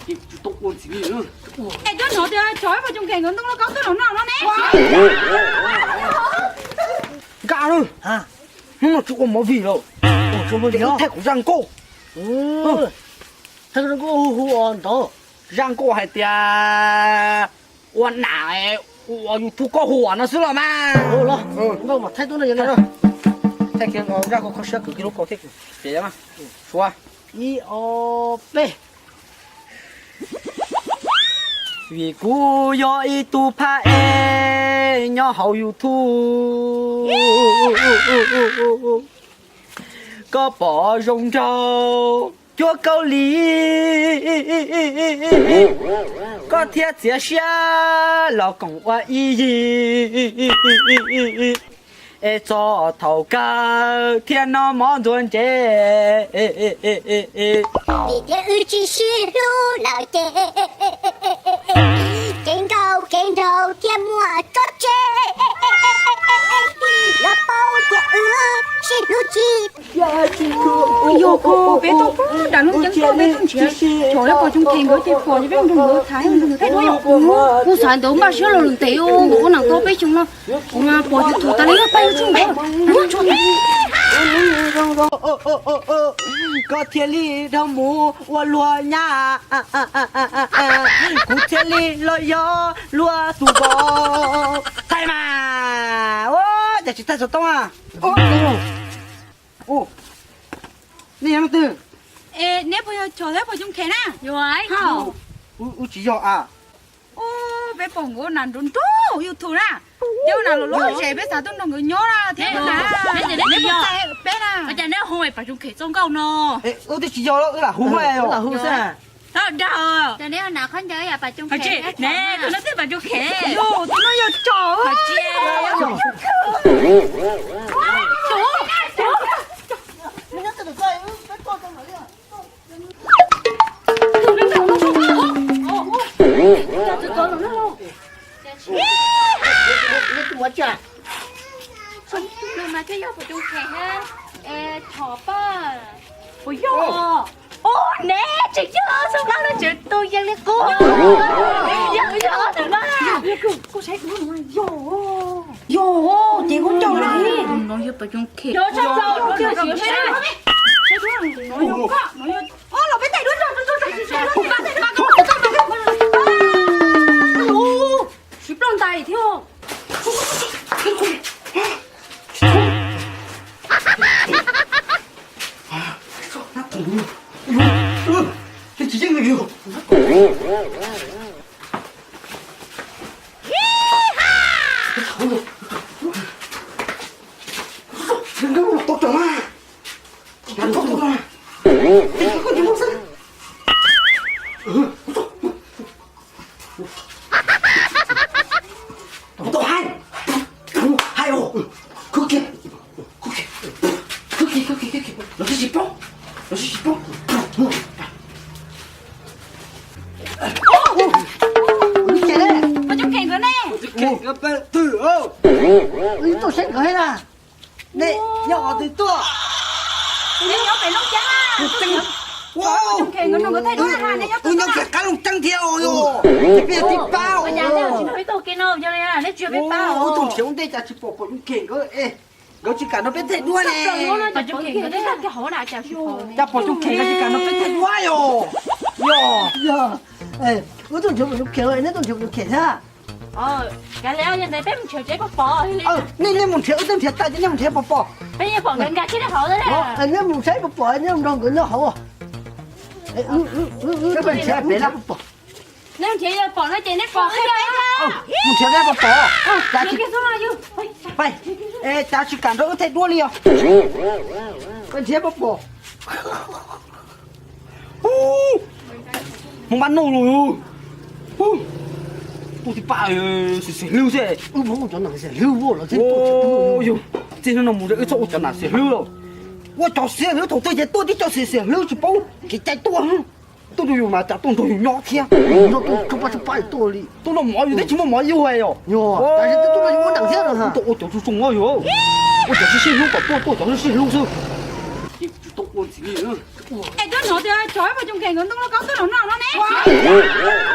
Es coj hnov tias tsov pos coom khem nkawd ntoo lauj kaub tuaj los noj no ne. Nkaj, hnub no tsis ua movie lawm, thaij kuv zaj nkauj. Zaj nkauj hu ua ntawd, zaj nkauj hais tias ua nam, ua YouTube koj hu ua no xwb los mas. Thaij kiag zaj nkauj kho siab kwv kiag lub kau thiab kuv ces suav ib ob peb. Vim kuv yog ib tug phab es nyob hauv YouTube, koj pom zoo nraug cuab kaub li, koj thiaj txiav siab los koom ua ib yig, es txog thaum kawg thiaj noj mov ntxuag ntses. Vim tias wb tsis sib hlub lawm ces kev nkauj kev nraug thiaj muaj tso tseg. Los paub tias wb sib hlub tsis. Yog koj peb tau pab dam lub ceeb toj peb tuaj nrhiav tsov thiab pos coom khem nkawd ces pom ces peb mus nrog nkawd tham, mus nrog nkawd thaij duab yom. Kuv xav ntawd npaj siab los lawm ntev, nkawd ua neeg tau peb xyoos no, kuv mas pom YouTube tas li pab YouTube nkawd. Koj thiaj li dhau mus ua luag nyab, kuv thiaj li los yog luag tus vauv. Thaij mas, cas tsis thaij xov tooj a? Nej yog leej twg? Neb puas yog tsov thiab pos coom khem na? Wb tsis yog a. Peb pom nkawd ua nas nrov nrov YouTube na, thiab ua nas los loj zem, peb xav tuaj nrog nkawd nyob na thiab na. Neb puas txais peb na? Cas neb hu pos coom khem txoj nkauj no? Wb twb tsis yog, wb lam hu, lam hu xwb. Tau dag. Cas neb ua nas khob ncauj yam pos coom khem? Ne, tus no twb pos coom khem. Yog, tus no yog tsov. Mas thiaj yog pos coom khem thiab tsov paj. Puas yog? Ub, neb tseem yog xub plab no tseem tu yees li qub. Yog, yog ob tug no. Yog, ces kuv coj los. No yog pos coom khem. Siv ploj ntais thiab. Kuv tau hais, hais os, khwv kiag, khwv kiag, khwv kiag, khwv kiag, khwv kiag, lawv twb tsis paub, lawv twb tsis paub. Ua li cas ne? Pos coom khem nkawd ne? Pos coom khem nkawd peb twg? Wb tuaj saib nkawd thiab na. Nej yog qhov twg tuaj? Wb nyob pem Looj Ceeb na. Pos coom khem nkawd nrog nkawd thaij duab na, nej nyob twg tuaj? Wb nyob pem qab Looj Ceeb thiab os yog. Peb yog tib pab os. Wb tuaj nrhiav ua ntej cas tsis pom pos coom khem nkawd es. Nkawd tsis kam nrog peb thaij duab ne. Cas pos coom khem nkawd tsis kam nrog peb thaij duab yog? Yog. Wb tuaj nrhiav pos coom khem, neb tuaj nrhiav pos coom khem thiab. Nej, nej mus nrhiav, wb twb nrhiav tag ces nej mus nrhiav pos pom. Nej mus saib pos pom, nej nrog nkawd nyob hauv. Neb nrhiav pom no ces neb pom, mus nrhiav pos pom. Cas tsis kam nrog wb thaij duab li os? Nrhiav pos pom. Hmoob Npab Nuj los. Tuaj tib pab xiam xiam hlwb xwb. Wb Hmoob ua cov nam xiam hlwb los. Yog, txij hnub no mus wb txhob ua cov nam xiam hlwb lawm. Ua cov xiam hlwb thaum twg ces tuaj tib co xiam xiam hlwb tsis paub kev cai tuaj. Tuaj nrog yus mas cas tuaj nrog yus nyob thiab. Tuaj noj mov yus twb tsis muaj mov yuav os. Yog, tuaj nrog yus ua nam thiab. Tuaj ua cov zoo zoo yus. Ua cov sib sib hlub kom tuaj, tuaj cov sib sib hlub xwb. Ces tsis tau ua ntxiv li. Es twb hnov tias tsov ib puas tsoom kheem nkawd ntoo lauj kaub tuaj los noj no ne.